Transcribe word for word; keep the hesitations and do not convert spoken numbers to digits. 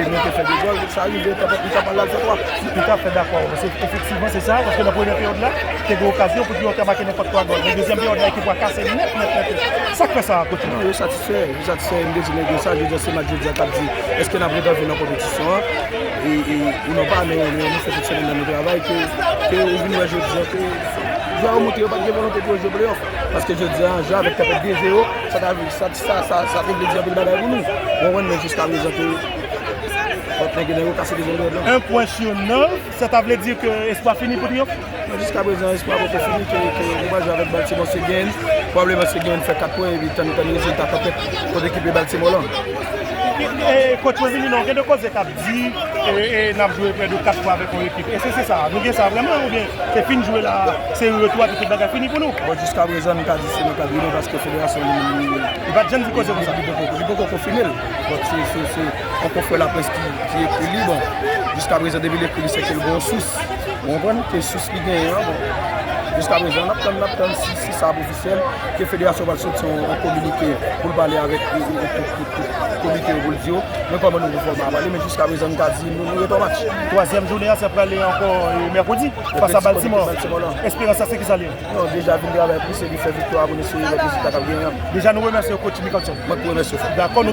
Yo te fè de gòl, sa rive, li t ap, li t ap al fè twa. Li t ap fè dakò, paske efektivman se sa, paske nan premyè peryòd la, te gen okazyon pou yo te make nenpòt twa gòl. Men dezyèm peryòd la, ekip la kase nèt, nèt, nèt, nèt. Sa k fè sa, kòtch? Non, yo satisfè, yo satisfè, m te di nèg yo sa, jodi a se match jodi a k ap di, èske n ap ret anvi nan konpetisyon an? E, e, ou non pa, nou, nou, nou fè tout semèn nan nou travay, ke, ke ou vin wè jodi a, ke jwè yo montre yo pa t gen volonte pou yo jwe pleyòf. Paske jodi a, jwe avèk Tanpèt de zewo, sa ta vle, sa, sa, sa, sa te vle di anpil bagay pou nou. Ou konprann, men jiska prezan, ke Fòk nèg yo kase de zèl dwèt lan. Un point sur neuf, sa ta vle di ke espwa fini pou Triyonf? Non, jiska prezan, espwa poko fini, ke, ke nou pral jwe avèk Baltimore, se gen, pwobableman se gen fè kat pwen, epi tann, tann rezilta Tanpèt kont ekip Baltimore lan. E, kòtch, mwen vini non, gen de koze k ap di, e, e, n ap jwe prè de kat fwa avèk yon ekip. Èske se sa? Nou gen sa vrèman, oubyen se fin jwe la, seri retou a, tout bagay fini pou nou? Bon, jiska prezan, nou ka di se nan kad li, men paske federasyon li, li, li pa t janm di koze konsa. Li, li poko, li poko konfime l. Donk, se, se, se yon konfrè laprès ki, ki ekri li. Bon, jiska prezan, depi l ekri li, se ke l gen yon sous. Ou konprann? Ke sous li genyen an, bon. Jiska prezan, n ap tann, n ap tann si, si sa ap ofisyèl, ke federasyon pral soti yon, yon kominike pou l pale avèk, e, e, e, tout, tout, tout komite yo pou l di yo, men kòman nouvo fòma a prale, men jiska prezan, nou ka di, nou, nou ret an match. Twazyèm jounen an, sa prale ankò, e, mèkredi, fas a Baltimore. Baltimore lan. Esperans la, se ki sa l ye? Non, deja vin travay pou se li fè viktwa pou nou sou rezilta k ap genyen an. Deja nou remèsye kòtch Mickelson. Mwen ki remèsye w. Dakò, nou